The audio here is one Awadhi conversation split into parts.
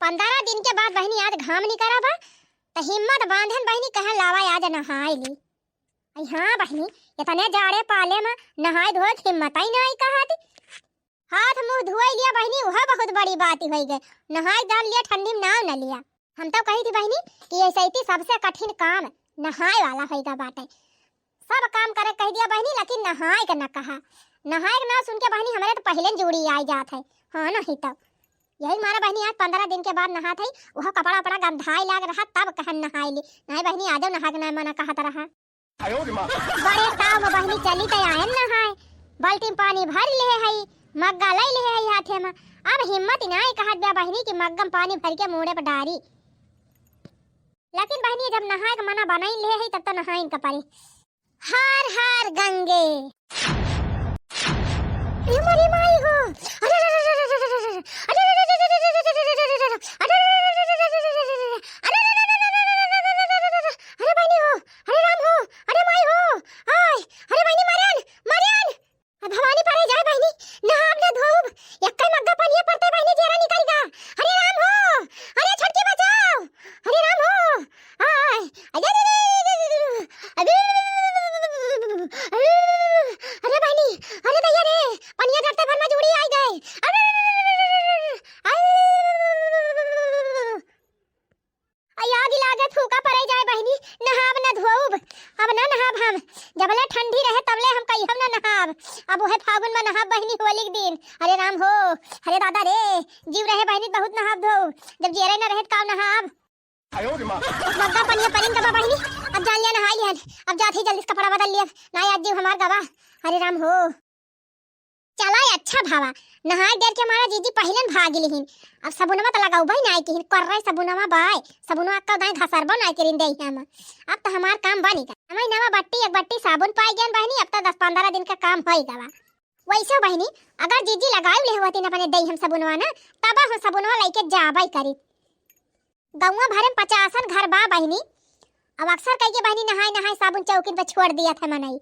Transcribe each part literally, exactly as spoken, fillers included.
पन्द्रह दिन के बाद बहिनी आज घाम निकरा बा, त हिम्मत बांधेन बहिनी कहेन लावा आज नहाय ली। अइ हाँ बहिनी, इतने जाड़े पाले में नहाय धोए के हिम्मत ही नाहीं कहत। हाथ मुँह धोए लिया बहिनी, उहै बहुत बड़ी बात होइ गै। नहाय जान लिया, ठंडी में नाव न लिया। हम तउ कही थी बहिनी कि ऐसे ही सबसे कठिन काम नहाय वाला होइगा बाटे। सब काम करे कहि दिया बहिनी, लेकिन नहाय के न कहा। नहाय के नाव सुन के बहिनी हमरे त पहिले जूड़ी आइ जात है। हाँ नहीं तउ। यही मारा बहिनी आज पन्द्रह दिन के बाद नहात है, उहै कपड़ा उपड़ा गंधाए लाग रहा, तब कहन नहाय ली। नहीं बहिनी, आजउ नहाय के नाव मना कहत रहा। बड़े ताव में बहिनी चली त आयन नहाय, बाल्टी में पानी भर लिहे हई, मग्गा लइ लिहे हई हाथे में। अब हिम्मत ही नाहीं कहत बा बहिनी कि मग्गा में पानी भरि के मूड़े पर डारी। लेकिन बहिनी जब नहाय के मना बनाइ लिहे हई तब त नहाइन का परी। हर हर गंगे। ए मोरी माई हो। अरे, अरे, अरे, अरे, अरे, अरे, बहिनी हो, अरे राम हो, अरे माई हो, आय, अरे बहिनी मरेन, मरेन। अब भवानी परे जाए बहिनी, नहाब न धोउब, एक्कै मग्गा पनिया परते बहिनी, जेरा निकरि गा। अरे राम हो, अरे छोटकी बचाओ, अरे राम हो, आय, अरे, अरे, अरे, अरे बहिनी, अरे दैया रे, पनिया डरते भर में जूड़ी आइ गै। अरे, अरे, अइ आगि लागे, फूका परे जाए बहिनी, नहाब न धोउब, अब न नहाब हम। जबले ठंडी रहे तबले हम कहियो न नहाब। अब उहै फागुन में नहाब बहिनी होली के दिन। अरे राम हो, अरे दादा रे, जीव रहे बहिनी बहुत नहाब धोउब, जब जेरे न रहे त काव नहाब। मग्गा पनिया परिन गवा बहिनी, अब जान लिया नहाय लिहन, अब जात ही जल्दी से कपड़ा बदल लिया, नाहीं आज जीव हमार गवा। अरे राम हो। चला अच्छा भवा, नहाय डर के मारा जीजी पहिलेन भागि लिहिन। अब सबुनवा त लगउबइ नाहीं किहिन, कर्रे सबुनवा बाय, सबुनवा एक्का दाईं घसरबो नाहीं करिन देहिया में। अब त हमार काम बनि गा। हमइ नवा बट्टी, एक बट्टी साबुन पाइ गएन बहिनी, अब त दस पन्द्रह दिन का काम होइ गवा। वइसे बहिनी, अगर जीजी लगाइ लेहे होतिन अपने देहिया में सबुनवा न, तब हम सबुनवा लइके जाबइ करित। गउँवा भरे में पचासन घर बा बहिनी। अब अक्सर कहिके बहिनी नहाय नहाय साबुन चौकिन पर छोड़ दिया था मनई।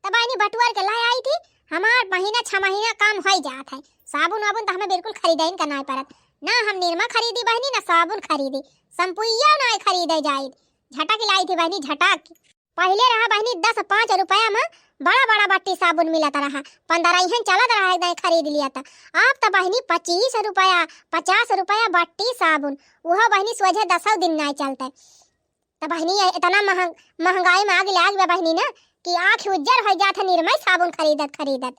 तब बहिनी बटुअर के लाइ आई थी, हमार महीना छह महीना काम होइ जात है। साबुन वाबुन त हमें बिल्कुल खरीदइन का नाहीं परत। न हम निरमा खरीदी बहिनी, न साबुन खरीदी, शैम्पुइया नाहीं खरीदे जाइत। झटक लाई थी बहिनी, झटक। पहिले रहा बहिनी दस पाँच रुपया में बड़ा बड़ा बट्टी साबुन मिलत रहा, पन्द्रह इहन चलत रहा, एक दाईं खरीद लिया त। अब त बहिनी पच्चीस रुपया, पचास रुपया बट्टी साबुन, उहो बहिनी सोझे दसौ दिन नाहीं चलते। त बहिनी ये इतना महंग, महंगाई में आग लाग बा बहिनी ना कि आँख उज्जर होइ जात है निरमई साबुन खरीदत खरीदत।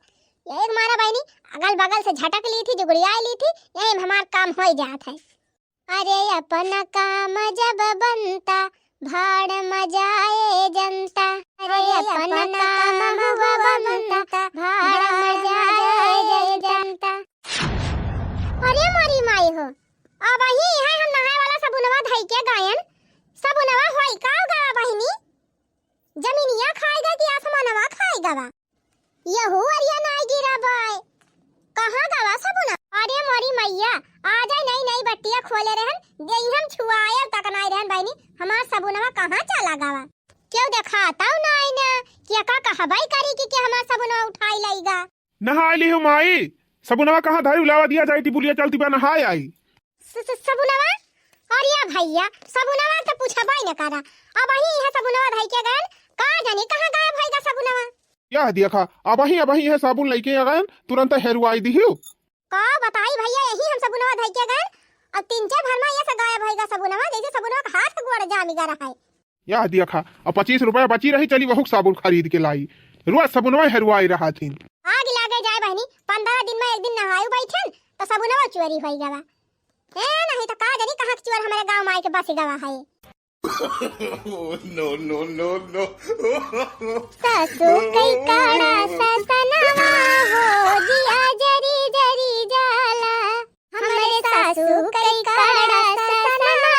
यही मारा बहिनी अगल बगल से झटक ली थी, जुगड़ियाइ ली थी, यही में हमार काम होइ जात है। अरे अपना काम जब बनता, भाड़ मजाए जनता। अरे अपना काम हुआ बनता, भाड़ मजाए जनता। अरे मोरी माई हो, अबहीं है हम नहाए वाला सबुनवा धइ के गएन। सबुनवा होई का गवा बहिनी? जमीनिया खाइ गा कि आसमानवा खाइ गवा? यहू अरिया नाहीं गिरा बाय। कहाँ गवा सबुना? अरे मोरी मइया, आजै नई नई बट्टिया खोले रहन, देहिया में छुआए तक नाहीं रहन बहिनी, हमार सबुनवा कहाँ चला गवा? केहू देखातौ नाहीं ना, कि एका कहबइ करी कि, कि हमार सबुनवा उठाइ लइगा। नहाइ लिहू माई, सबुनवा कहाँ धरी, लावा दिया जाई, टिपुलिया चलती बा, नहाइ आई। स-, स-, सबुनवा? अरे भइया, सबुनवा त पूछबइ न करा। अबहीं इहाँ सबुनवा धइ के गएन, का जानी कहाँ गायब होइ गा सबुनवा। यह देखा, अबहीं, अबहीं इहाँ साबुन लइके आ गएन, तुरंत हेरुआइ दिहू। का बताई भइया, यही हम सबुनवा धइ के गएन, अब तीन चार भर में इहाँ से गायब होइ गा सबुनवा, जइसे सबुनवा का हाथ गोड़ जामि गा रहइ। यह देखा, अब पच्चीस रुपया बची रही, चली वहू साबुन खरीद के लाई। रोज सबुनवा हेरुआइ रहत हीं। आगि लागे जाए बहिनी, पन्द्रह दिन में एक दिन नहायु बइठेन, त सबुनवा चोरी होइ गवा। ए, नाहीं त का जानी कहाँ के चोर हमरे गाँव में आइके बसि गवा है। Oh, no, no, no, no। सासू कई काड़ा ससनवा हो, जिया जरी जरी जाला। हमरे सासू कई काड़ा ससनवा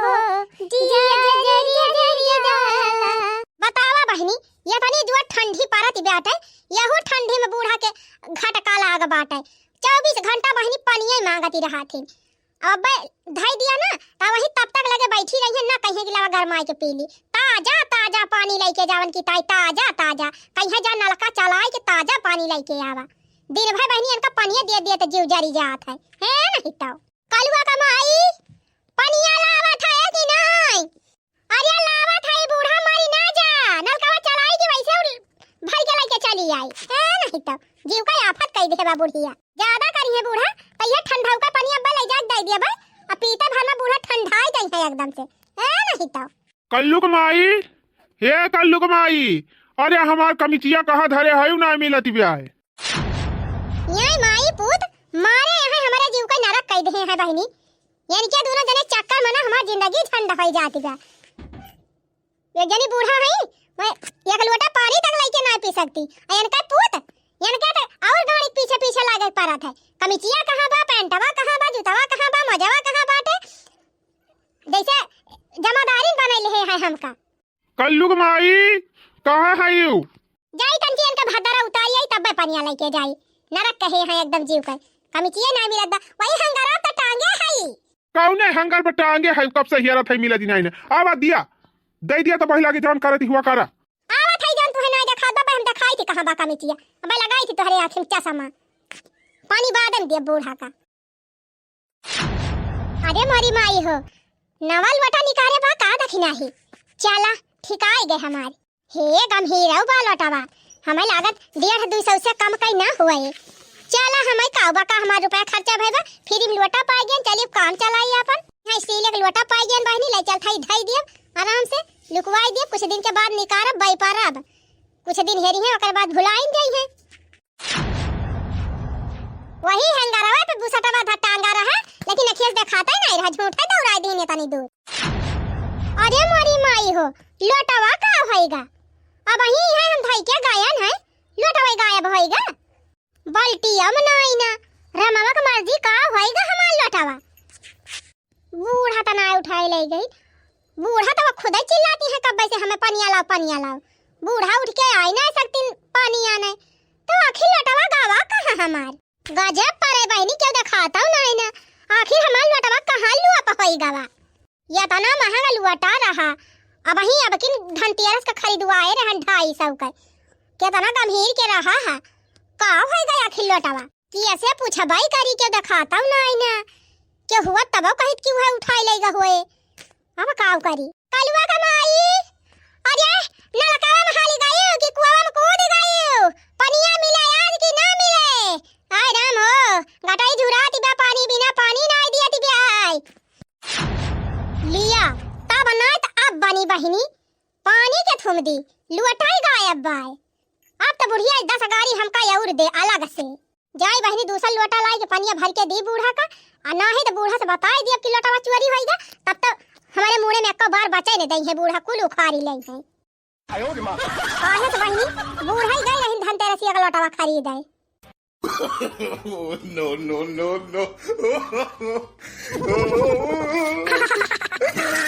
हो, जिया जरी जरी जाला। बतावा बहिनी, एतनी जोर ठंडी परत बाटे, यहू ठंडी में बूढ़ा के घटका लाग बाटे। चउबीस घंटा बहिनी पनिये माँगति रहत हीं। अबे धइ दिया ना, त वही तब तक लगे बइठी रहिहैं, ना कहिहैं कि लावा गरमाइ के पी ली। ताजा ताजा पानी लइके जावन कि ताई, ताजा ताजा। कहिहैं जा नलका चलाइ के ताजा पानी लइके आवा। दिन भर बहिनी इनका पनिये दिए दिए त जीव जरी जात है। है नहीं तउ। कलुआ का माई, आई। ए, नहीं तो जीव का आफत कई देहे बा बुढ़िया। ज्यादा करिहे बूढ़ा, तो ये ठंडा का पानी अब्बा ले जाके दे दिया बा। अब पीते भर में बूढ़ा ठंडाई जाई है एकदम से। ए, नहीं तो। कल्लू क माई, हे कल्लू क माई, अरे हमार कमिचिया कहाँ धरे हयू, ना मिलत बिया है। ये माई पूत मारे यहाँ हमारे जीव का नरक कई देहे हैं बहिनी। इनके दोनों जने चक्कर में ना हमार जिंदगी झंड होई जाती बा। एक जनी बूढ़ा है, मैं एक लोटा पानी तक लेके ना पी सकती। और इनका पूत, इनका तो और गाड़ी पीछे पीछे लागे पड़त है। कमिचिया कहाँ बा, पैंटवा कहाँ बा, जूतवा कहाँ बा, मोजवा कहाँ बाटे? जैसे जमादारिन बनैले है, है हमका। कल्लू क माई, कहाँ है यू? जाई तनकी इनका भदरा उतारी आई, तब्बे पनिया लेके जाई। नरक कहे हैं एकदम जीव का। कमिचिया ना मिलत बा, वही हंगरा तो टांगे है। कौने हंगर पर टांगे है, कब से हियरत है, मिलत ही नहीं ने। आवा दिया, दे दिया तो बहिला के जौन करत हुआ करा। आवत है जौन तुहे ना देखात बा, हम देखाई थी कहाँ बा कमिचिया। अब लगाई थी तोहरे आँखी में चश्मा। पानी बाद में दिया बूढ़ा का। अरे मोरी माई हो, नवा लोटा निकारे बा का दखिना ही। चला, ठिकाई गए हमार। हे गम्हीरऊ बा लोटवा, हमें लागत डेढ़ दुई सौ से कम कई ना हुए। चला, हमें काऊ बा का हमार रुपया खर्चा भई बा, फ्री में लोटा पाई गयन, चली काम चलाई आपन। हाँ, स्टील एक लोटा पाई गयन बहिनी, ले चल थाई धई दियब, आराम से लुकवाई दियब, कुछ दिन के बाद निकारब, बई पारब। कुछ दिन हेरी है, ओकर बाद भुलाइन जाई है। वही हैंगरवा पे बुसटवा ध टांगा रहा, लेकिन अखिया से देखाता ही नहीं रहा, झूठे दौड़ाई दीने तनी दूर। अरे मोरी माई हो, लोटवा का होइगा? अब यही है हम धई के गायन है, लोटवा गायब होइगा। बल्टिया में नाई ना, रमवा के मर्जी का होइगा हमार लोटवा? बूढ़ा त ना उठाए ले गई। बूढ़ा त वो खुदे चिल्लाती है कब्बे से, "हमें पनिया लाओ, पनिया लाओ।" बूढ़ा उठ के आई ना सकती पानी आने, तो आखिर लोटवा गावा कहाँ हमार? गजब परे बहिनी, क्यों देखाता हूँ ना, ना। आखिर हमार लोटवा कहाँ लुआ पे होई गवा? ये तना महंगा लोटा रहा, अब ही अब किन धनतेरस का खरीदवाए रहन ढाई सौ का। कितना गंभीर के रहा है, का होई गया आखिर लोटवा? कि ऐसे पूछबाई करी के देखाता हूँ ना, ना। के हुआ तब कहित कि वह उठाई लेगा होए। अब काव करी? कलुआ का माई, अरे, नलकवा में हाली गयो कि कुआवा में कूद गयो? पनिया मिले आज कि ना मिले? आय राम हो, गटाई झुराती बा पानी बिना, पानी ना दिया ती बे आय। लिया, तब ना त अब बनी बहिनी, पानी के थुम दी, लुअटाई गायब बाय। अब त बुढ़िया दस गारी हमका और दे अलग से। जाई बहिनी, दूसर लोटा लाई के पनिया भर के दी बूढ़ा का, आ नाही त बूढ़ा से बताई दियब कि लोटवा चोरी होई गा, तब तो हमारे मुड़े में एको बार बचे न दई है, बूढ़ा कुल उखारी लई है। काहे से बहिनी, बूढ़ा ही गई रही धनतेरसिया का लोटवा खरीदे। No, no, no, no।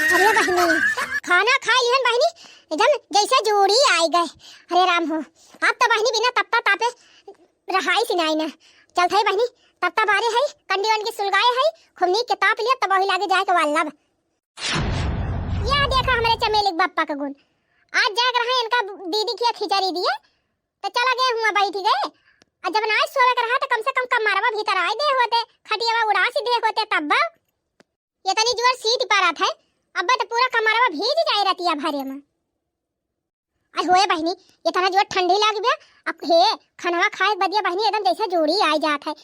अरे बहिनी, खाना खाई लिहन बहिनी, एकदम जैसे जोड़ी आई गए। अरे राम हो, अब तो बहिनी बिना तपता तापे रहाई सिनाई ना। चल थाई बहिनी, तपता बारे है, कंडी वंडी सुलगाए है, खूब नीक के ताप लिया, तब वही लागे जाए के वाल्लब। या देखा हमरे चमेली के बप्पा का गुण। आज जाके रहा इनका दीदी किया खिचड़ी दिए, तो चला गए हुआ बैठ गए। और जब ना सोवे के रहा तो कम से कम कमरवा भीतर आए दे होते, खटियावा उड़ासी दे होते तब। ये तनी जोर सीत परत है, अब तो पूरा कमरवा भीज जाए रतिया भरे में। अरे होए बहिनी, इतना जोर ठंडी लाग गया। अब हे, खनवा खाए के बदिया बहिनी एकदम जैसे जोड़ी आ जात है।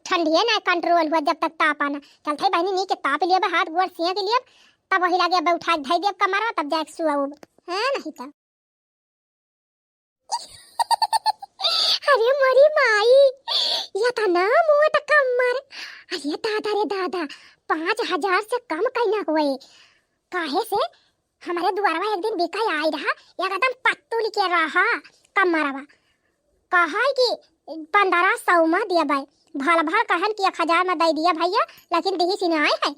ठंडिये ना कंट्रोल हुआ जब तक तापा ना। चलते बहिनी नी के ताप लिया बा, हाथ गोड़ सिया के लिए, तब वही लागे अब उठा के धई दिया कमरवा, तब जाके सुअब। है नहीं तो। अरे मोरी माई, ये तो ना मोट कमर। अरे दादा रे दादा, पाँच हजार से कम कहीं ना होए। काहे से हमारे दुआरवा एक दिन बिकाई आई रहा, एकदम पत्तुल के रहा कमरवा। कहा कि पन्द्रह सौ में दिया भाई, भल भल कहन कि एक हजार में दे दिया भैया, लेकिन दिही सिनाए है।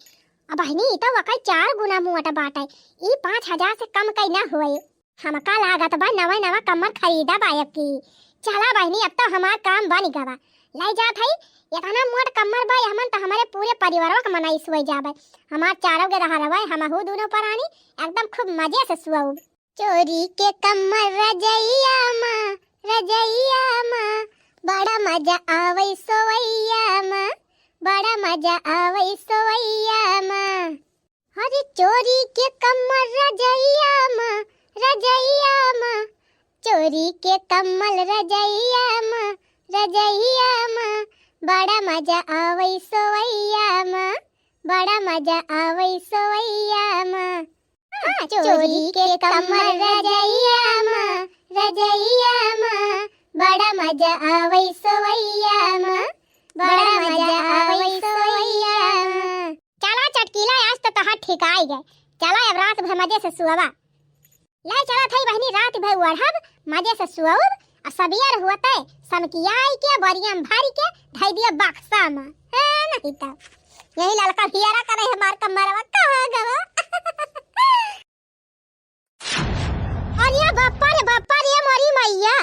अब बहिनी, ई तो वकई चार गुना मोट बाटे, ई पाँच हजार से कम कई ना होए। हमका लागत बा नवा नवा कमर खरीदा बा अब की। चला बहिनी, अब तो हमार काम बन गवा। लाई जात हई, इतना मोट कमर बा हमन त हमारे पूरे परिवारों के मनाई सोई जाबे। हमार चारों के रहल हवे, हमहू दोनों परानी एकदम खूब मजे से सुअब। चोरी के कमर रजैया मा, रजैया मा, बड़ा मजा आवै सोवैया मा, बड़ा मजा आवै सोवैया मा। अरे चोरी के कमर रजैया मा, रजैया मा, चोरी के कम्मल रजइया मा, रजइया मा, बड़ा मजा आवै सोवैया मा, बड़ा मजा आवै सोवैया मा। हाँ, चोरी के कम्मल रजइया मा, रजइया मा, बड़ा मजा आवै सोवैया मा, बड़ा मजा आवै सोवैया मा। चला चटकीला, आज तो तहार ठिकाई गए। चला अब रात भर मजे से सुअबा। ले चलत हई बहिनी, रात भर ओढ़ब, मजे से सुअब, आ सबियर हुअते समकियाई के बोरिया में भरी के धई दिया बक्सा में। हाँ, नहीं तो यही ललका हियरा करे हमार कमरवा कहाँ गवा। अरे बापा रे बापा रे मोरी मैया,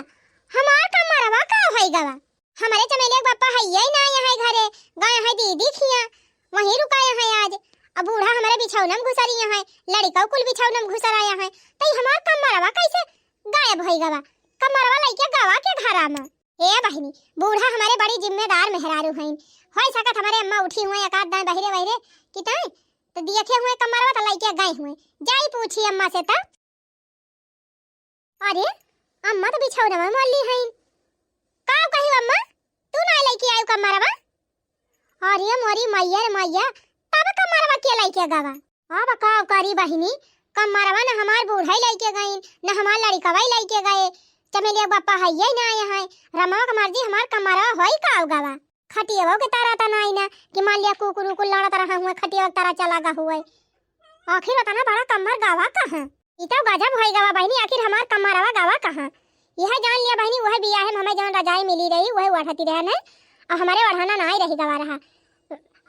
हमार कमरवा का होई गवा? हमरे चमेलिया के बापा हइये ही ना यहाँ घरे, गए हैं दीदी खिया, वहीं रुकाए हैं आज। अब बूढ़ा हमरे बिछौना में घुसरिया हैं, लड़िका कुल बिछौना में घुसराया हैं, तो ई हमार कमरवा कैसे गायब होई गवा? कमरवा लइके गवा के घरा में? ए बहिनी, बूढ़ा हमरे बड़ी जिम्मेदार मेहरारू हईन, होई सकत हमरे अम्मा उठी हुए एक आध दाएं बहिरे बहिरे कि ताई, तो दियखे हुए कमरवा तो लइके गए हुए, जाई पूछी अम्मा से तो। अरे, अम्मा तो बिछौनवा में मल्ली हईन। का कही अम्मा, तू ना लइके आयु कमरवा? अरे मोरी मैया रे मैया, तब कमरवा के लइके गवा? अब का करी बहिनी, कमरवा न हमार बूढ़ई लइके गईन, न हमार लड़िकवा लइके गए। चमेलिया बापा हइये ना आए हैं, रमवा के मर्जी हमार कमरवा होई का गवा? खटियवा के तारा त नाई ना कि मान लिया कुकुर उकुर लड़त रहा हुए, खटियवा के तारा चला गा हुए। आखिर उतना बड़ा कमर गावा कहाँ? ई तो गजब होई गवा बहिनी, आखिर हमार कमरवा गावा कहाँ? यह जान लिया बहिनी, वह बियाहे में हमें जौन रजाई मिली रही, वह ओढ़ती रहन है, और हमारे ओढ़ाना नाई रही गवा रहा।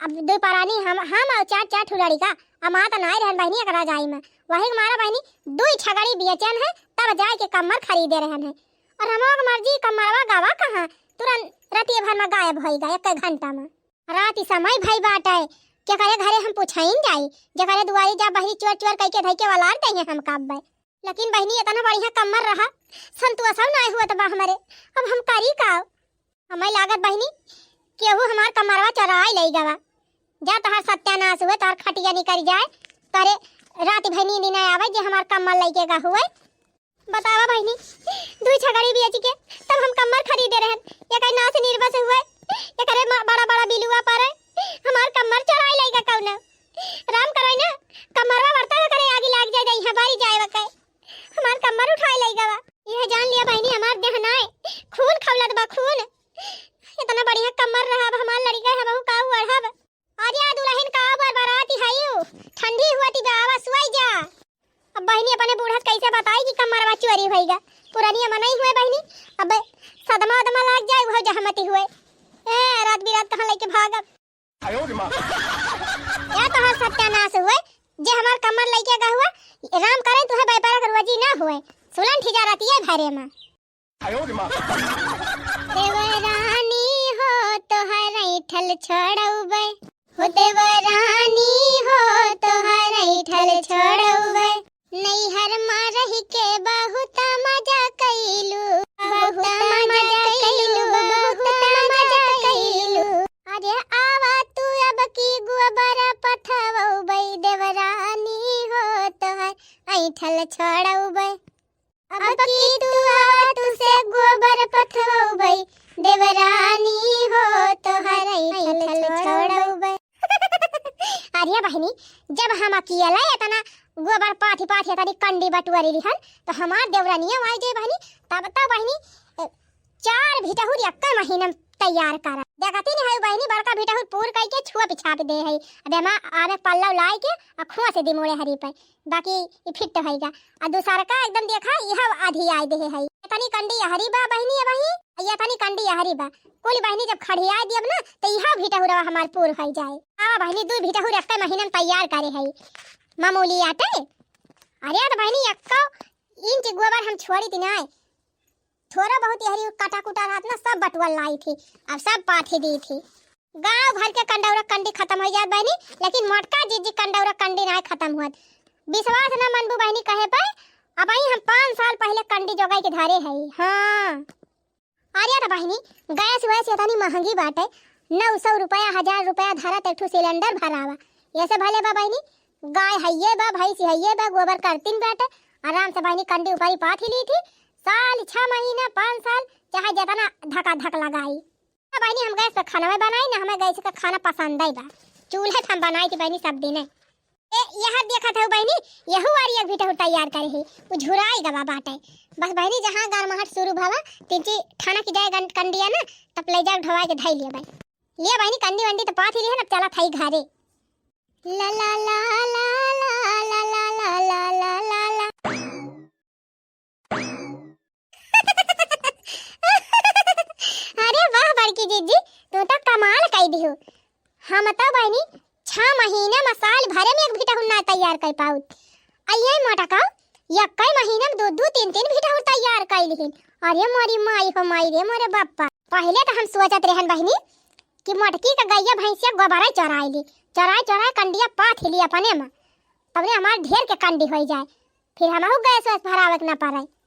अब दो परानी हम, हम और चार, चार ठो लड़िका, अमात नाई रहन बहिनी एक रजाई में। वही के मारा बहिनी, दुई छगड़ी बेचन है, तब जाए के कमर खरीदे रहन है। और रमवा के मर्जी, कमरवा गावा कहाँ? तुरंत रतिये भर में गायब होई गा, एक घंटा में। रात ई समय भई बाटे, केकरे घरे हम पुछाइन जाई, जेकरे दुआरी जा बहिनी चोर चोर कइके धइके वलार दइहें हम काबे। लेकिन बहिनी इतना बढ़िया कम्मर रहा, संतोषव नाय हुअत बा हमरे, अब हम करी का? हमें लागत बहिनी केहू हमार कम्मरवा चोराई लई गवा। जा तोहार सत्यानाश हुए, तोहार खटिया निकल जाए, तोरे रात भर नींद ना आवे जे हमार कम्मर लइके गा हुए। बतावा बहिनी, दुई छगड़ी बेच के तब हम कम्मर खरीदे रहन, एकर नास निर्बस हुए, एकरे मा-, बड़ा बड़ा बिलुआ परे, हमार कम्मर चोराई लइगा कौनो। राम करे ना, कम्मरवा बरता करे आगी लाग जाए, जइहाँ बारी जाए वके, हमार कम्मर उठाई लइगा बा। यह जान लिया बहिनी, हमार देह नाय, खून खौलत बा खून। इतना बढ़िया कम्मर रहा, अब हमार लड़िका है, बहू का ओढ़ब? अरे दुलहिन का बर बरात हइउ, ठंडी हुअत बा, आवा सुआई जा। अब बहिनी अपने बूढ़ा से कैसे बताई कि कमरवा चोरी भइगा? पुरानी मनई हुए बहिनी, अब सदमा उदमा लाग जाए, उहो जहमती हुए। ए, रात बिरात कहाँ लइके भागब? आयो रे माँ। या तोहार सत्यानाश हुए, जे हमार कमर लइके गा हुआ, राम करे तुहे व्यापार के रोजी ना हुए। सुलन ठिजा रहती है भरे में। आयो रे माँ। देवरानी हो तोहर ऐठल छोड़ौबे, हो देवरानी हो तोहर ऐठल छोड़ौबे। नैहर मा रहि के बहुत मजा कइलू, बहुत मजा कइलू, बहुत मजा कइलू। अरे आवा तू अब की गोबर पथवौबे, देवरानी हो तोहर ऐठल छोड़ौबे। अब की तू आवा, तुसे गोबर पथवौबै, देवरानी हो, तोहर ऐठल छोड़ौबै। अरे बहिनी, जब हम अकेले इतना गोबर पाथि पाथि इतनी कंडी बटुअरी लिहन, तो हमार देवरानिया आई जे बहिनी, तब तो बहिनी, ए, चार भिटहुर एक्के महीना में तैयार करा। देखती नहीं है बहिनी, बड़का भिटहुर पूर कई के छुआ पिछाप दे है। अब एमा आमे पल्लव लाई के आ खोंस दी मोड़े हरी पे, बाकी ई फिट होइगा। आ दूसरका एकदम देखा, यह आधी आय देहे है। इतनी कंडी यहरी बा बहिनी, अबही, आ ये इतनी कंडी यहरी बा। कुल बहिनी जब खड़ियाय दियब ना, तो यह भिटहुरवा हमार पूर होई जाए। आवा बहिनी, दू भिटहुर एक्के महीना में तैयार करे है, मामूली आटे। अरे तो बहिनी, एक्को इंच गोबर हम छोड़ी ती नाय। थोड़ा बहुत यहरी कटा कुटा रहत ना, सब बटुआ लाई थी, अब सब पाथी दी थी। गांव भर के कंडौरा कंडी खत्म हो जात बहिनी, लेकिन मोटका जीजी कंडौरा कंडी नाय खत्म हुअत। विश्वास ना मनबू बहिनी कहे पे, अबही हम पाँच साल पहिले कंडी जोगाई के धरे हई। हाँ। अरे तो बहिनी, गैस वैस इतनी महंगी बाटे, नौ सौ रुपया, हजार रुपया धरत एक ठो सिलेंडर भरावा। ऐसे भले बा बहिनी, गाय हइये बा, भैंस हइये बा, गोबर करतीन बाटे, आराम से बहिनी कंडी ऊपरी पाथी ली थी, साल, छह महीना, पाँच साल, चाहे जितना धका धक लगाई। ना बहिनी, हम गैस पे खाना में बनाई, ना हमें गैस का खाना पसंद ही बा। चूल्हे पे हम बनाई थी बहिनी सब दिन। ए, यहाँ देखत हऊ बहिनी, यहू वारी एक भिटहुर तैयार करे ही, उ झुराई गवा बाटे। बस बहिनी, जहाँ गरमाहट शुरू भवा, तिनची ठनक जाए गन-, कंडिया ना, तब ले जाके ढोवा के धई लिया बहिनी। लिया बहिनी, कंडी वंडी तो पाथ ही लिया ना, अब चला थाई घरे। ला ला ला ला। अरे वाह बड़की जीजी, तू तो कमाल कई दिहू। हम तो बहिनी छह महीने में, साल भरे में एक भिटहुर ना तैयार कर पाउत। आ ये मोटका, यक्कै महीने में दो दो तीन तीन भिटहुर तैयार कर लिहिन। अरे मोरी माई हो माई रे मोरे बप्पा। पहले तो हम सोचत रहन बहिनी कि मोटकी का गैया भैंसिया गोबरा चराई ली, चराई चराई कंडिया पाथ ली अपने में, तबने हमार ढेर के कंडी होई जाए, फिर हमहू गैस वैस भरावे के ना पड़े।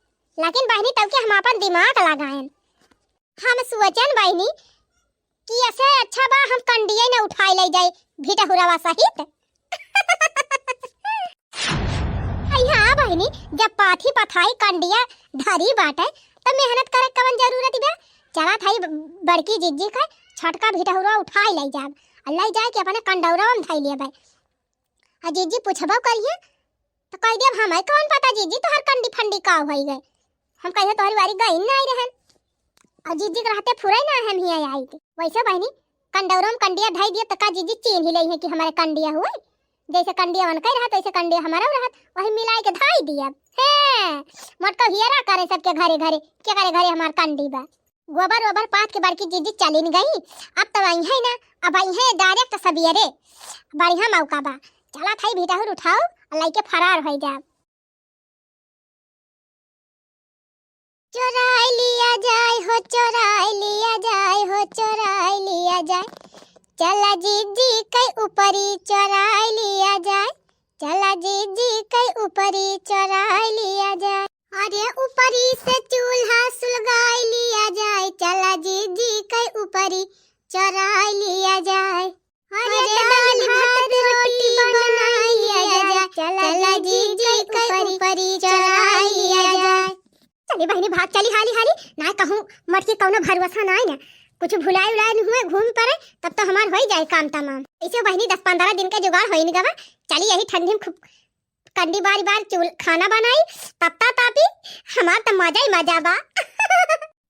लेकिन बहिनी, तब के हम अपन दिमाग लगाएन। हम सोचन बहिनी कि ऐसे अच्छा बा हम कंडिया न उठाई ले जाए भिटहुरवा सहित। अइहा बहिनी, जब पाथी पथाई कंडिया धरी बाटे, त मेहनत करे कवन जरूरत बा? चला थाई ब-, बड़की जीजी का छोटका भिटहुरवा उठाई ले जाब, आ ले जाए के अपने कंडौरवा में धई लेबे। आ जीजी पूछबो करिहे, त कह देब, "हमें कौन पता जीजी, तोहर कंडी फंडी का होई गए?" हम कहिए, "तोहरी वारी गई ना आई रहन।" और जीजी के रहते फुरई ना हम हिया आई थी। वैसे बहिनी, कंडौरम कंडिया धई दिए, त का जीजी चीन्ह ही लई है कि हमारे कंडिया हुए? जैसे कंडिया उनके रहत, वैसे कंडिया हमारा रहत, वही मिलाई के धई दिए। हैं, मोटका हियरा करे सबके घरे घरे, के करे घरे हमार कंडी बा। गोबर ओबर पाथ के बड़की जीजी चलिन गई। अब तो आई है ना, अब आई है direct सबियरे। बढ़िया मौका बा, चला थाई भिटहुर उठाओ और लइके फरार होई जाब। चोराई लिया जाए हो, चोराई लिया जाए हो, चोराई लिया जाए। चला जीजी के ऊपरी चोराई लिया जाए, चला जीजी के ऊपरी चोराई लिया जाए। अरे ऊपरी से चूल्हा सुलगाई लिया जाए, चला जीजी के ऊपरी चोराई लिया जाए। अरे अरे दाल दाल भात भात रोटी रोटी बनाई लिया जाए, चला जीजी के ऊपरी चढ़ाई लिया जाए। चली बहिनी भाग चली हाली हाली, ना कहूँ मटकी कौनो भरोसा ना है ना, कुछ भुलाई उलाई न हुए घूम पड़े, तब तो हमार होई जाए काम तमाम। ऐसे बहिनी दस पन्द्रह दिन के जुगाड़ होई न गवा, चली यही ठंडी में खूब कंडी बारी बार चूल खाना बनाई, तत्ता तापी, हमार तो मजा ही मजा बा।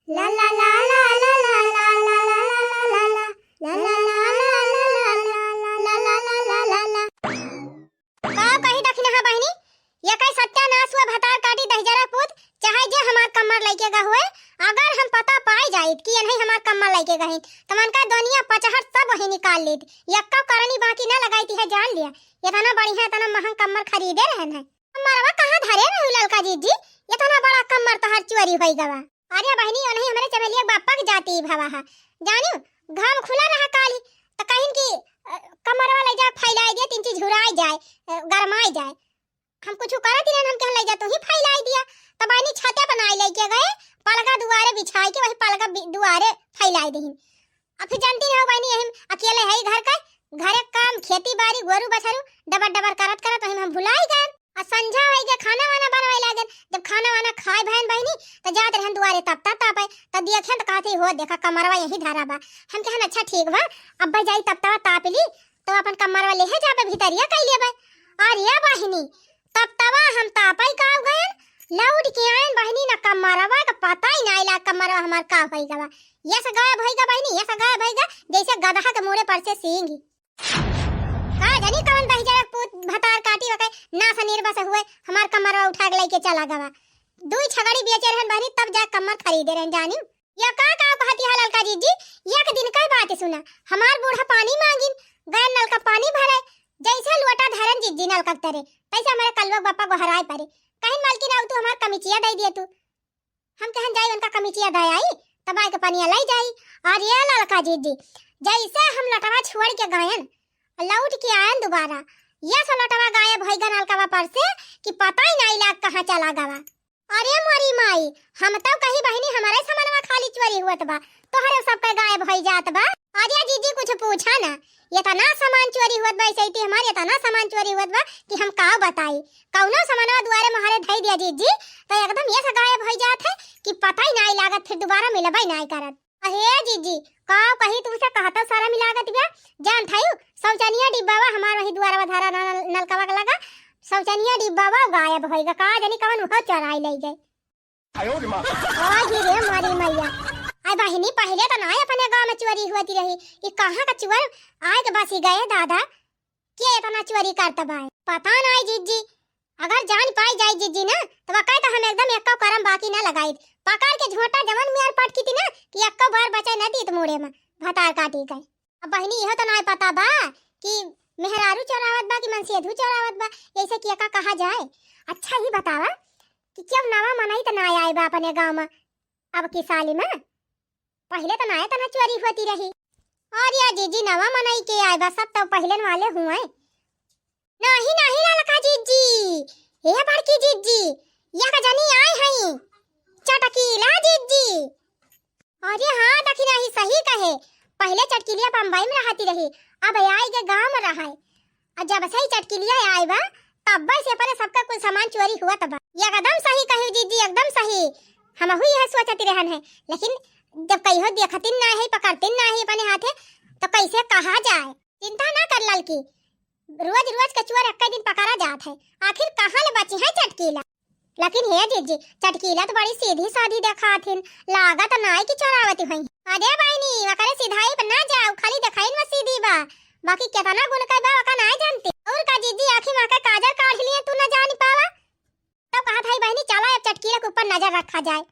ला ला ला। का कही दखिनहा बहिनी, ये कई सत्यानाश हुआ भतार काटी दहिजरा पूत, चाहे जे हमार कम्मर लइके गा हुए, अगर हम पता पाई जाइत कि ये नहीं हमार कम्मर लइके गहिन, त मन का दुनिया पचहर सब वही निकाल लेत, यक्का करनी बाकी ना लगाई थी है जान लिया। इतना बढ़िया, इतना महंग कम्मर खरीदे रहन है। कम्मरवा कहाँ धरे रहू ललका जीजी? इतना बड़ा कम्मर तोहार चोरी होई गवा। अरे बहिनी, ओनही हमरे चमेलिया बापा के जाति भवा है। जानियो, घाम खुला रहा काली, त कहिन कि, अ, कम्मरवा ले जा फैलाई दिया, तीन चीज झुराई जाए, अ, गरमाई जाए। हम कुछ करत ही रहन, हम कहन ले जा तू ही फैलाई दिया। त बहिनी छते पर नाई लेके गए, पलगा दुआरे बिछाई के वही पलगा बि-, दुआरे फैलाई दहिन। अब फिर जानती रहो बहिनी, यही अकेले है घर का, घरे काम, खेती बारी, गोरू बछरू, डबर डबर करत करत वही में हम भुलाई गए। आ संझा होई गए, खाना वाना बनवाए लागन। जब खाना वाना खाए भयन बहिनी, त जात रहन दुआरे तपता तापे, त देखें त कहते, "हो देखा कमरवा यही धरा बा।" हम कहन, "अच्छा ठीक बा, अब जाई तपतवा ताप ली, तो अपन कमरवा लेहे जाबे भीतरिया कई लेबे।" और ये बहिनी, तपतवा हम तापे का गयन, लौट के आयन बहिनी, ना कमरवा का पता ही ना आइला, कमरवा हमार का होई गवा। ये से गायब होई गा बहिनी, ये से गायब होई गा, जैसे गदहा के मुड़े पर से सींग। का जानी कवन दहिजरा पूत भतार काटी वके ना सनीर बस हुए, हमार कमरवा उठा के लेके चला गवा। दुई छगड़ी बेचे रहन बहिनी, तब जा कमर खरीदे रहन जानी। या का, का कहती है ललका जीजी, एक दिन का बात सुना, हमार बूढ़ा पानी मांगिन, गए नलका पानी भरे, जैसे लोटा धरन जीजी नलका तरे, तैसे हमारे कलुआ बापा गोहराए परे, कहिन, "मलकिन, आऊ तू हमार कमिचिया दे दिए तू।" हम कहन, "जाई उनका कमिचिया दे आई, तब आए के पनिया लाई जाई।" और ये ललका जीजी, जैसे हम लोटवा छोड़ के गयन, लौट के आयन दोबारा, ये से लोटवा गायब होई गा नलकवा पर से कि पता ही नहीं लाग कहाँ चला गवा। अरे मोरी माई, हम तउ कही बहिनी हमरे समनवा खाली चोरी हुअत बा, तोहरे सबके गायब होइ जात बा। अरे जिज्जी कुछ पूछा ना, एतना सामान चोरी हुअत बा, ऐसे हमार एतना सामान चोरी हुअत बा कि हम का बताई। कउनो समनवा दुआरे मोहरे धइ दिया जिज्जी, त एकदम ऐसे गायब होइ जात है कि पता ही नाहीं लागत, फिर दुबारा मिलबइ नाहीं करत। अहे जिज्जी, का कही तुमसे, कहतउ शरम लागत बा। जानत हइउ, शौचनिया डिब्बावा हमार वही दुआरवा धरा ना, नल-, नलकवा के लगा, शौचनिया डिब्बावा गायब होइ गा, का जानी कवन उहो चोराइ लइ गए। आयो रे माँ। ओ गिरे मोरी मैया। आय बहिनी, पहिले त नाहीं अपने गाँव में चोरी हुअत रही, ई कहाँ का चोर आइके बसी गए दादा? के एतना चोरी करत बाय? पता नाहीं जिज्जी, अगर जान पाइ जाइ जिज्जी ना, त वका त हम एकदम एक्को करम बाकी न लगाइत। पकड़ के झोंटा जवन मेर पटकित ना, कि एक्को बार बचे न दीत मुड़े में, भतार काटी गए। अब बहिनी, इहो त नाहीं पता बा कि मेहरारू चोरावत बा कि मनसेधू चोरावत बा, ऐसे कि एका कहा जाए। अच्छा, ई बतावा कि केउ नवा मनई त नाहीं आए बा अपने गाँव में अब की साली में? पहिले त नाहीं एतना चोरी होती रही। अरे जिज्जी, नवा मनई के आए बा, सब तउ पहिलेन वाले हुए। नाहीं, नाहीं ललका जिज्जी, ए बड़की जिज्जी, एक जनी आए हई, चटकीला जिज्जी। अरे हाँ, दखिनही सही कहे, पहिले चटकीलिया बम्बई में रहती रही, अब आइके गाँव में रहइ। अउ जब से ई चटकीलिया आए बा, तब्बे से अपने सबका कुल सामान चोरी हुअत बा। एकदम सही कही जिज्जी, एकदम सही। हमहू यह सोचत रहन है, लेकिन जब कहियो देखतिन नाहीं है, पकड़तिन नाहीं है अपने हाथे, त कैसे कहा जाए? चिंता ना कर ललकी, रोज रोज के चोर एक्के दिन पकड़ा जात है, आखिर कहाँ ले बचिहैं चटकीला? लेकिन हे जिज्जी, चटकीला त बड़ी सीधी सादी देखात हिन, लागत नाहीं कि चोरावती होइहैं। अरे बहिनी, ओकरे सिधाई पर ना जाउ, खाली देखाइन में सीधी बा, बाकी केतना गुन के बा ओका नाहीं जानती। अउर का जिज्जी, आँखी में के काजर काढ़ लिए तू ना जानी पावा? तब कहत हई बहिनी, चला अब चटकीला के ऊपर नजर रखा जाए।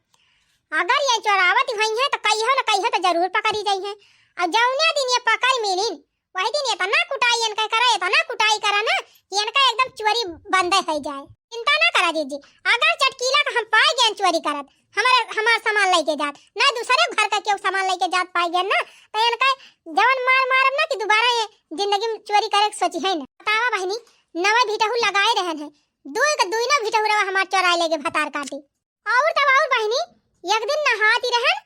अगर ये चोरावत होइहैं त कहियो न कहियो त जरूर पकड़ी जइहैं। अउ जउने दिन ये पकड़ मिलिन, वही दिन एतना कुटाई इनके करा, एतना कुटाई करा ना कि इनका एकदम चोरी बंदे होइ जाए। चिंता ना करा जिज्जी, अगर चटकीला का हम पाइ गएन चोरी करत, हमार, हमार सामान लइके जात, ना दूसरे घर का केउ सामान लइके जात पाइ गएन ना, त इनका जवन मार मारब ना कि दुबारा ये जिंदगी में चोरी करे के सोचिहैं ना। बतावा बहिनी, नवा भिटहू लगाए रहन है, दुइ का दुइनो भिटहुरवा हमार चोराइ लइ गए भतार काटी। अउर तब अउर बहिनी, एक दिन नहाती रहन,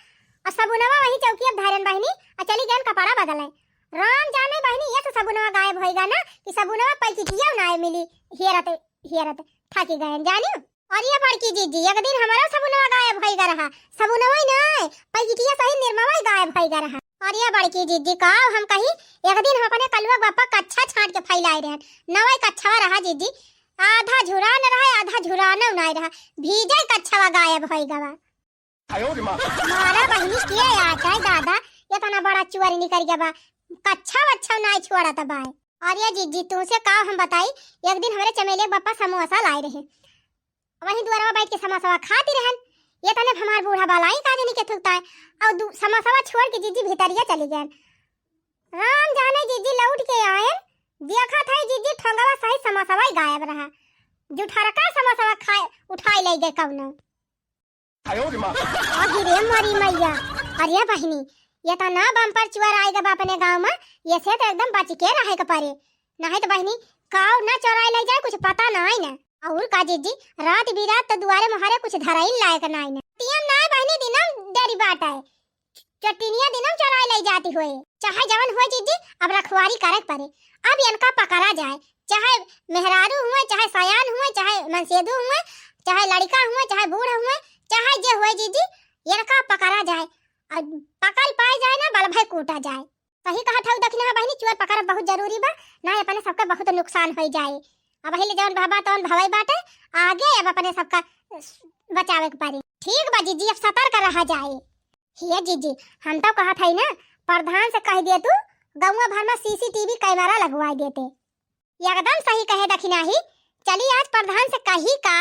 अउ सबुनवा वही चौकिया धरन बहिनी, अउ चली गएन कपड़ा बदले। राम जाने बहिनी, ये से सबुनवा गायब होइगा ना, कि सबुनवा पैकिटिया नाहीं मिली, हेरत, हेरत, थाकी गएन, जानिउ। अरे बड़की जिज्जी, एक दिन हमरो सबुनवा गायब होइगा रहा, सबुनवा ही नाहीं, पैकिटिया सहित निरमवा ही गायब होइगा रहा। अरे बड़की जिज्जी, का हम कही, एक दिन हम अपने कलुआ बापा कच्छा छाँट के फैलाए रहन, नवा कच्छवा रहा जिज्जी, आधा झुरान रहा, आधा झुरान नाहीं रहा, भीजे कच्छवा गायब होइ गवा। आयो रे माँ। मारा बहिनी के आटा है दादा, एतना बड़ा चोर निकरि गवा, कच्छा वच्छा नाहीं छोड़त बाय। अरे जिज्जी, तुमसे का हम बताई, एक दिन हमरे चमेले बापा समोसा लाए रहे, वही दुआरवा बैठ के समोसवा खाती रहन, एतने हमार बूढ़ा बलाई का जनी के थुकता है, अउ दू-, समोसवा छोड़ के जिज्जी भीतरिया चली गएन। राम जाने जिज्जी लौट के आएन, देखत है जिज्जी ठोंगवा सहित समोसवा ही गायब रहा। जुठरका समोसवा खाए, उठाए लइ गए कउनो। आयो रे माँ। अहि रे मोरी मैया। अरे बहिनी, एतना बम्पर चोर आइ गवा अपने गाँव में, ये से त एकदम बचि के रहे के परे। नाहीं त बहिनी, काउ ना चोराइ लइ जाए, कुछ पता नाहीं ना। अउर का जिज्जी, रात बिरात त दुआरे मोहरे कुछ धरइन लायक नाहीं ना। टियम नाहीं बहिनी, दिनम डेरी बाटइ। चटिनिया दिनम चोराइ लइ जाती होए। चाहे जवन होए जिज्जी, अब रखवारी करे के परे। अब इनका पकड़ा जाए। चाहे मेहरारू हुए, चाहे सयान हुए, चाहे मनसेदू हुए, चाहे लड़िका हुए, चाहे बूढ़ हुए, चाहे जे हुए जिज्जी, इनका पकड़ा जाए। अउ पकड़ पाए जाए ना, बल भई कूटा जाए। सही कहत हऊ दखिनहा बहिनी, चोर पकड़ब बहुत जरूरी बा, नाहीं अपने सबके बहुत नुकसान होइ जाए। अबहीं ले जवन भवा तवन भवइ बाटे, आगे अब अपने सबका बचावे के पड़ी। ठीक बा जिज्जी, अब सतर्क रहा जाए। हे जिज्जी, हम तउ कहत हई ना, प्रधान से कहि दे तू, गउँवा भर में CCTV camera लगवाइ देते। एकदम सही कहे दखिनही, चली आज प्रधान से कही का?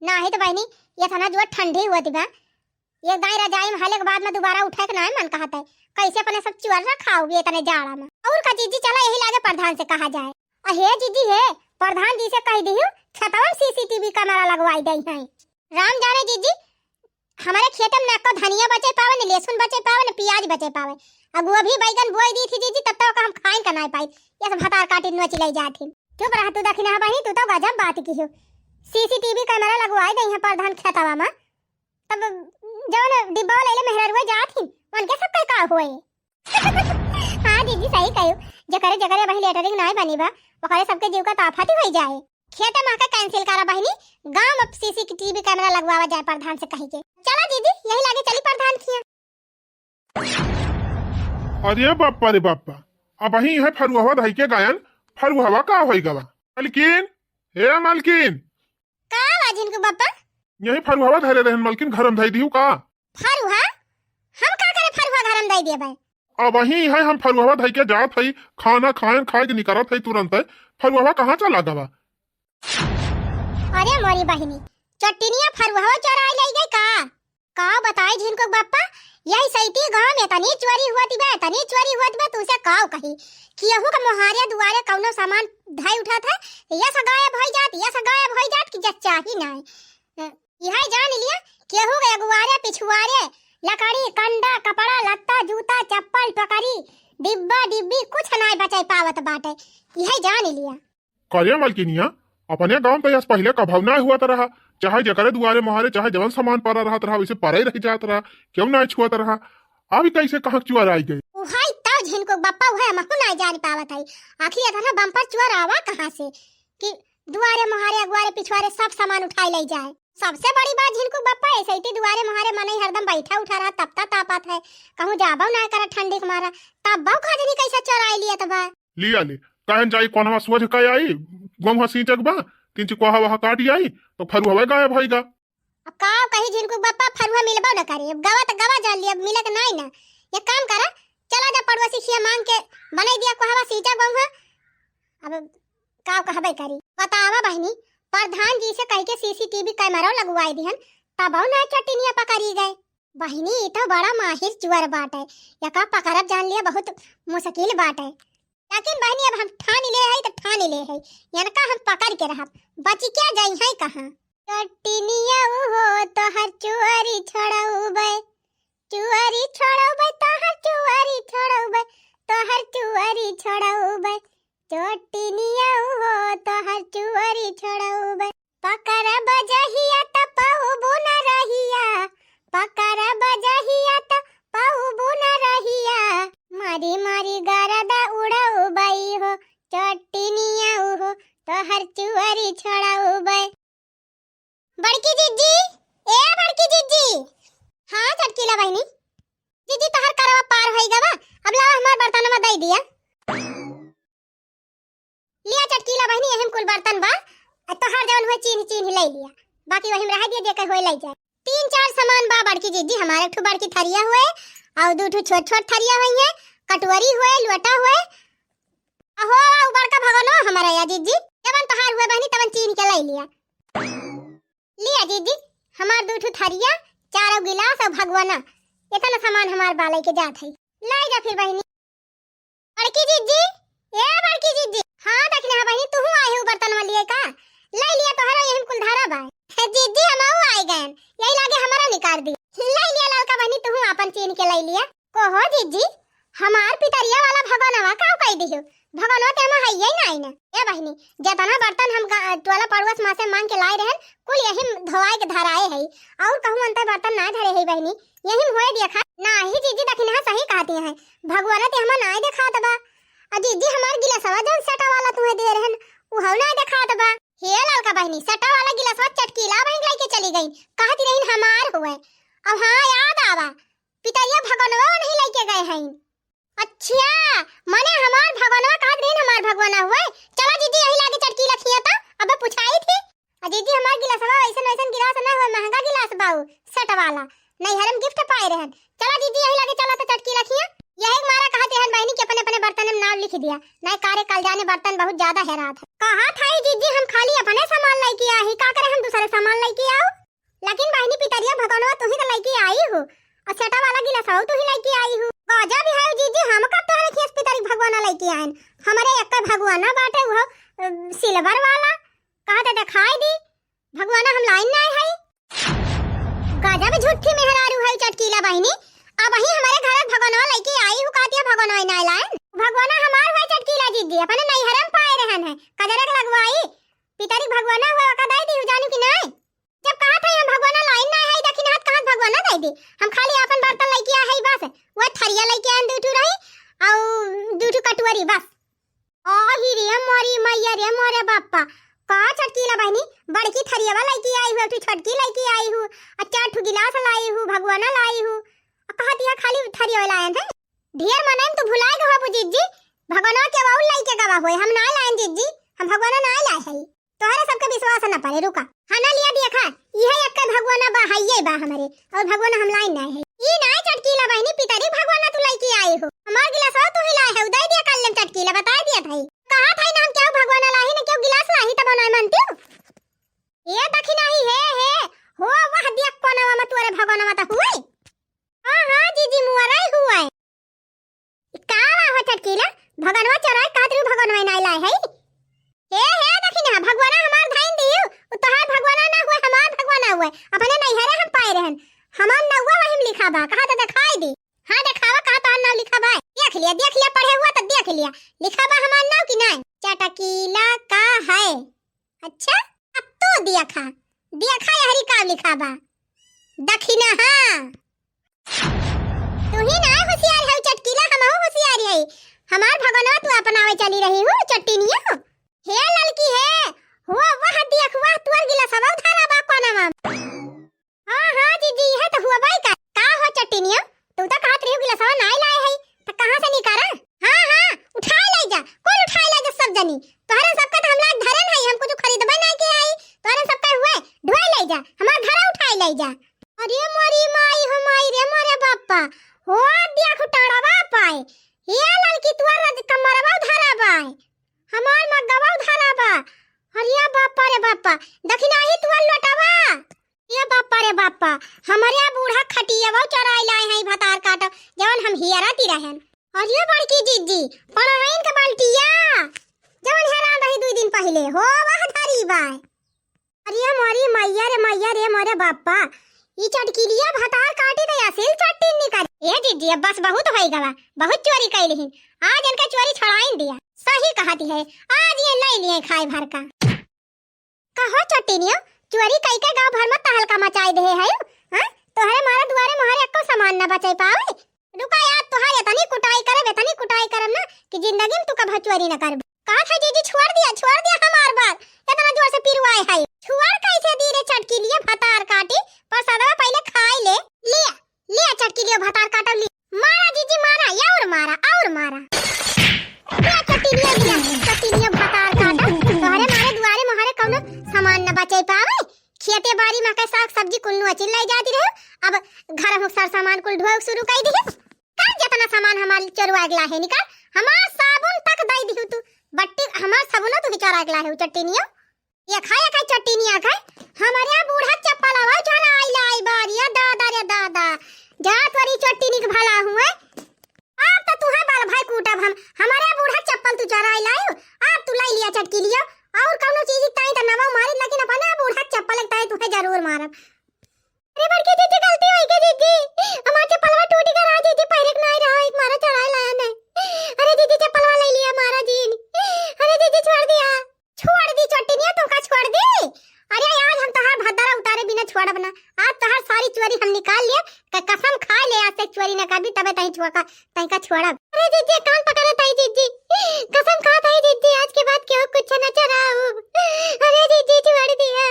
नाहीं त बहिनी, एतना जोर ठंडी होत बा, एक दाईं रजाई में हले के बाद में दुबारा उठे के नाहीं मन कहत है। कइसे अपने सब चोर रखाओगे एतने जाड़ा में? अउर का जिज्जी, चला यही लागे प्रधान से कहा जाए। अहे जिज्जी हे, प्रधान जी से कहि दिहु, खेतवा में CCTV camera लगवाइ देइहैं। राम जाने जिज्जी, हमरे खेते में न एक्को धनिया बचे पावे, न लहसुन बचे पावे, न पियाज बचे पावे। अउ गोभी बैगन बोइ दी थी जिज्जी, तब तउ ओका हम खाइन का नाहीं पाई। ये सब भतार काटी नोचि लइ जात ही। चुप रह तू दखिनहा बहिनी, तू तउ गजब बात किहू। सीसीटीवी कैमरा लगवाए दे यहाँ प्रधान खेतवा में। तब जौन डिब्बा ले ले मेहररुआ जात ही, उनके सब कहे का होए। हाँ जीजी, सही कहियो, जकरे जकरे वही लेटरिंग नाय बनी बा, ओकरे सबके जीव का ताफत ही होई जाए। खेते में के कैंसिल करा बहिनी, गांव में सीसीटीवी कैमरा लगवावा जाए प्रधान से कही के। चला जीजी, यही लागे चली प्रधान खिया। अरे बाप्पा रे बाप्पा, अबहीं है फरुहवा धई के गायन, फरुहवा का होई गवा? मलकिन, हे मलकिन। का बा झिनकू बाप्पा? यही फरुहवा धरे रहन मलकिन, घर में धई दिहू का? फरुहा? हम का करे फरुहा घर में धई देबे? अबहीं है हम फरुहवा धई के जात हई, खाना खायन खाए के निकरत हई तुरंत है, फरुहवा कहाँ चला गवा? अरे मोरी बहिनी, चट्टिनिया फरुहवा चोराई लई गई का? का बताई झिनकू बाप्पा, यही सैती गांव में तनी चोरी हुआ दिबे, तनी चोरी हुआ दिबे, तुसे काव कही। केहू के मोहारे दुआरे कौनो सामान धई उठत है, यस गायब होई जात, यस गायब होई जात कि जस चाही नाय। यह जान लिया, केहू के अगुआरे पिछुआरे लकड़ी, कंडा, कपड़ा, लत्ता, जूता, चप्पल, टोकरी, डिब्बा, डिब्बी, कुछ नाय बचाई पावत बाटे। यह जान लिया। करे मलकिनिया, अपने गांव पे यस पहिले कभव ना हुआ त रहा, चाहे जेकरे दुआरे मोहारे, चाहे जवन सामान पड़ा रहत रहा, वैसे पड़े रह जात रहा, क्यों ना छुअत रहा। अब कैसे कहाँ चुअर आई गई? उहाई तौ झिनकू बाप्पा, उहे हमहू ना जान पावत है, आखिर इतना बम्पर चुअर आवा कहाँ से कि दुआरे मोहारे, अगुआरे, पिछुआरे सब सामान उठाई ले जाए। सबसे बड़ी बात झिनकू बाप्पा, ऐसे ही दुआरे मोहारे मनई हरदम बैठा उठा रहा, तपता तापत है, कहूँ जाबो ना करे ठंडी के मारा, तब बहु खजनी कैसे चोराई लियत बा? लिया ले, कहन जाई कोनवा सोझ का आई, गोमुहा सींचक बा, किंच कोहा वहा काट आई, तो फरुहवा गायब होई गा। अब का कही झिनकू बाप्पा, फरुहा मिलबो न करे, अब गवा त गवा जान लिया, अब मिलत नाई ना। एक काम करा, चला जा पड़ोसी खिया मांग के बनाई दिया कोहवा सींचा गोमुहा। अब का कहबे करी, बतावा बहिनी, प्रधान जी से कह के सीसीटीवी कैमरा लगवाई दिहन, तबो ना चटिनिया पकड़ी गए। बहिनी, ई तो बड़ा माहिर चुअर बाटे, एका पकड़ब जान लिया बहुत मुश्किल बाटे। लेकिन बहिनी, अब हम ठान ले हई त ठान ले हई, इनका हम पकड़ के रहब, बचिक्या जाई हई कहाँ। चटिनिया उहो तोहर चुअरी छोड़उबे, चुअरी छोड़उबे, तोहर चुअरी छोड़उबे, तोहर चुअरी छोड़उबे, चटिनिया उहो तोहर चुअरी छोड़उबे। पकड़ब जहिया त पउबू न रहिया, पकड़ब जहिया त पउबू न रहिया। मारी मारी गरदा उड़उबई हो, चटिनिया उहो तोहर चुअरी छोड़उबे। बड़की जिज्जी, ए बड़की जिज्जी। हाँ चटकीला बहिनी। जिज्जी, तोहर करवा पार होई गवा, अब लावा हमार बर्तनवा दई दिया। लिया चटकीला बहिनी, एहिम कुल बर्तन बा, आ तोहार जवन हुए चीन्ह चीन्ह लई लिया, बाकी वहिम रह दिया, जेकर हुए लई जाए। तीन चार सामान बा बड़की जिज्जी, हमार एक ठो बड़की थरिया हुए, और दू ठो छोट छोट थरिया हुई है, कटोरी हुए, लोटा हुए, अहो, उ बड़का भगोनो हमारा या जिज्जी, जवन तोहार हुए बहिनी तवन चीन्ह के लई लिया। लिया जिज्जी, हमार दू ठो थरिया, चारों गिलास और भगवाना, इतना सामान हमार बा लई के जात है। लाई जा फिर बहिनी। बड़की जिज्जी, ए बड़की जिज्जी। हाँ दखिनहा बहिनी, तुहू आई हो बर्तनवा लिए का? लई लिया तोहरो यहिम कुल धरा बा। जिज्जी, हमहू आई गएन, यही लागे हमारा निकाल दी। लई लिया ललका बहिनी, तुहू आपन चीन्ह के लई लिया। कहो जिज्जी, हमार पितरिया वाला भगवानवा का कई दिहो? भगवानवा ते हमार हइये नाई न। ए बहिनी, जेतना बर्तन हम गा-, टोला पड़ोस मा से मांग के लाए रहन, कुल यहिम धोआए के धराए है, और कहूँ अंतर बर्तन ना धरे है बहिनी, यहिम होए देखा। नाही जिज्जी, दखिनहा सही कहती है, भगवान ते हमार नाई देखात बा। आ जिज्जी, हमार गिलासवा जौन सेटा वाला तुहे दे रहन, उहौ नाई देखात बा। हे ललका बहिनी, सेटा वाला गिलासवा चटकीला बहिन लइके चली गई, कहती रहिन हमार हुए। अब हाँ याद आवा, पितरिया भगवानवा नहीं लइके गए हैं। अच्छा, मने हमार भगवानवा कहत रहिन, हमार भगवाना हुए। चला जिज्जी, यही लागे चटकीला खिया त, अबे पुछाई थी। आ जिज्जी, हमार गिलासवा वैसन वैसन गिलास ना हुए, महंगा गिलास बा उ, सेट वाला, नैहर में गिफ्ट पाए रहन। चला जिज्जी, यही लागे चला त चटकीला खिया। यही मारा कहत रहन बहिनी कि अपने अपने बर्तन में नाम लिख दिया, नहीं कारे कल जाने बर्तन बहुत ज्यादा हेरात है। कहत हई जिज्जी, हम खाली अपने सामान लइके आई, का करे हम दूसरे सामान लइके आऊ? लेकिन बहिनी, पितरिया भगवानवा तू ही तो लइके आई हो, और सेटा वाला गिलासवा तू ही लइके आई हो। गजब है जीजी, हम कब तोहरे खेस पितरी भगवाना लइके आएन। हमरे एक भगवाना बाटे, वो अ, सिल्वर वाला, कहा तो दिखाई दी, भगवाना हम लाइन ना है। गजब झूठी मेहरारू है चटकीला बहिनी, अब ही हमारे घर भगवानवा लइके आई हो, कहती है भगवानवा ना लाइन। भगवाना हमार हुआ चटकीला जीजी, अपने नैहरे में पाए रहन है, कजरक लगवाई, पितरी भगवाना हुआ का दाई दी हो जान हम खाली आपन बर्तन लइके आए हई बस, वह थरिया लइके आए दू ठू रही, अउ दू ठू कटोरी बस। आही रे मोरी मैया रे मोरे बापा, का चटकीला बहिनी, बड़की थरियावा लइके आई हू, एक ठू छोटकी लइके आई हू, अ चार ठू गिलास लाई हू, भगोना लाई हू, अ कहा दिया खाली थरियावा लायन है। ढेर मनई में तू भुलाए गए होबू जिज्जी, भगोना के बाउल लइके गवा होए, हम नाय लायन जिज्जी, हम भगोना नाय लाए हई। तोहरे सबके विश्वास न पड़े, रुका। हाँ ना लिया देखा, इहे एक भगोना बा, हइये बा हमरे, अउर भगोना हम लाइन नाय है। ई नाय चटकीला बहिनी, पितरी भगोना तू लइके आए हो। हमार गिलासवा तू ही लाए है, उदय दिया कर लेम चटकीला, बताए दिया था। कहा था ना हम केहू भगोना लाही, ना केहू गिलास लाही, तब नाय मानती हो। ए दखिना ही हे, हे, हो वाह दिया कोनवा में तोरे भगोनवा त हुए। हाँ, हाँ, जीजी मुअरई हुए। ई का बा हो चटकीला? भगनवा चोराई कहत रहू, भगनवा नाय लाए है। हे, हे, दखिना, भगवाना हमार धाइन दियो, उ तोहार भगवाना ना हुए, हमार भगवाना हुए। अपने नैहरे हम पाए रहन। हमार नौवा वही में लिखा बा, कहा तो दिखाई दे। हाँ, देखावा, कहा तोहार नाव लिखा बा। देख लिया, देख लिया, पढ़े हुआ तो देख लिया। लिखा बा हमार नाव कि नाय? चटकीला का है? अच्छा, अब तू देखा, देखा यहरी का लिखा बा। दखिना, हाँ। तू ही ना होशियार है चटकीला, हमहू होशियार है। हमार भगनवा तू अपनावे चली रही हूँ, चट्टिनिया। हे ललकी हे, हुआ वाह देख, वाह तोर गिलासवा धरा बा कोनवा। हाँ, हाँ, जीजी, इहे तो हुआ बाई का। का हो चट्टिनिया, तू तो कहत रही हो गिलासवा नाय लाए है, तो कहाँ से निकारा? हाँ, हाँ, उठाए ले जा, कुल उठाए ले जा सब जनी। तोहरे सबका तो हम लाग धरन है, हम कुछ खरीदबे नाय के आई। तोहरे सबका हुए, ढोए ले जा, हमार घरा उठाए ले जा। अरे मोरी माई हो माई रे मोरे बापा, हो देख टाड़वा पाए। हे ललकी तोर कमरवा धरा बाए, हमार मगवा धरा बा। अरे बापा रे बापा, दखिना ही तोर लोटवा। ए बापा रे बापा, हमरे बूढ़ा खटियावा चोराई लाए हैं भतार काटो, जवन हम हियरा ती रहन। अरे बड़की जीजी, पड़ाइन के बाल्टिया, जवन हेरान रही दुई दिन पहिले, हो वह धरी बाय। अरे मोरी मैया रे मैया रे मोरे बापा, ई चटकीलिया भतार काटी त असिल चट्टी निकाली। ए जीजी, अब बस बहुत होई गवा, बहुत चोरी कैली ही। आज इनका चोरी छोड़ाइन दिया, सही कहती है, आज ये ले लिए खाए भर का। कहो चट्टिनियो, चोरी कई के गाँव भर में तहलका मचाई देहे है, हाँ? तोहरे मारे दुआरे मोहरे एको सामान न बचाई पावे। रुका यार, तोहार इतनी कुटाई करब, इतनी कुटाई करब ना कि जिंदगी में तू कभो चोरी न करबू। कहा था जीजी, छोड़ दिया, छोड़ दिया हमार बात, इतना जोर से पिरुआए है। छोड़ कैसे दी रे चटकीलिया भतार काटी, पर सदवा पहले खाई ले। लिया, लिया चटकीलिया भतार काटो, लिया। मारा जीजी मारा, और मारा, और मारा। लिया चटकीलिया, लिया चटकीलिया भतार काटो। तोहरे मारे दुआरे मोहरे कौनो सामान न बचे पावे। खेते बारी में के साग सब्जी कुल नुआ चिल्लाई जाती रहे। अब घर में सर सामान कुल ढोए शुरू कर दिहे। का जितना सामान हमार चोरवा के लाहे निकाल, हमार साबुन तक दे दिहु तू। बट्टी हमार साबुनो तू चोरा के लाहे चट्टिनियो। ये खाए खाए चट्टिनिया खाए, हमारे बूढ़ा चप्पल आवा चोराई लाई बारिया दादा रे दादा। जा तोरी चट्टिनी के भला हुए। आप तो तुहे बाल भाई कूटब हम, हमारे बूढ़ा चप्पल तू चोराई लायो, आप तू लाई लिया चटकीलिया। और कौनो चीज ताई तो नवा मारी, लेकिन अपना बूढ़ा चप्पल ताई तुहे जरूर मारब। अरे बड़की जीजी, गलती होई गई जीजी, हमार चप्पलवा टूट गया रहा जीजी, पैरक नाई रहा, एक मारा चढ़ाई लाया नहीं। अरे जीजी, चप्पलवा ले लिया मारा जीन। अरे जीजी, छोड़ दिया। छोड़ दी चट्टिनिया, तोका छोड़ दी। अरे आज हम तोहार भद्दरा उतारे बिना छोड़ब ना। आज तोहार सारी चोरी हम निकाल लिए। क-, कसम खा ले आज से चोरी न करबी, तबे तही छोड़ का, तही का छोड़ब। अरे जीजी, कान पकड़े तही जीजी, कसम खा तही जीजी, आज के बाद केहू कुछ न चराऊ। अरे जीजी, छोड़ दिया।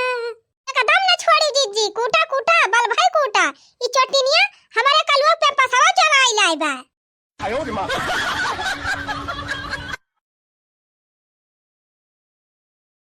एकदम न छोड़ी जीजी, कूटा कूटा, बल भाई कूटा। ई चोटिनिया हमारे कलुआ पे पसवा चढ़ाई लाई बा।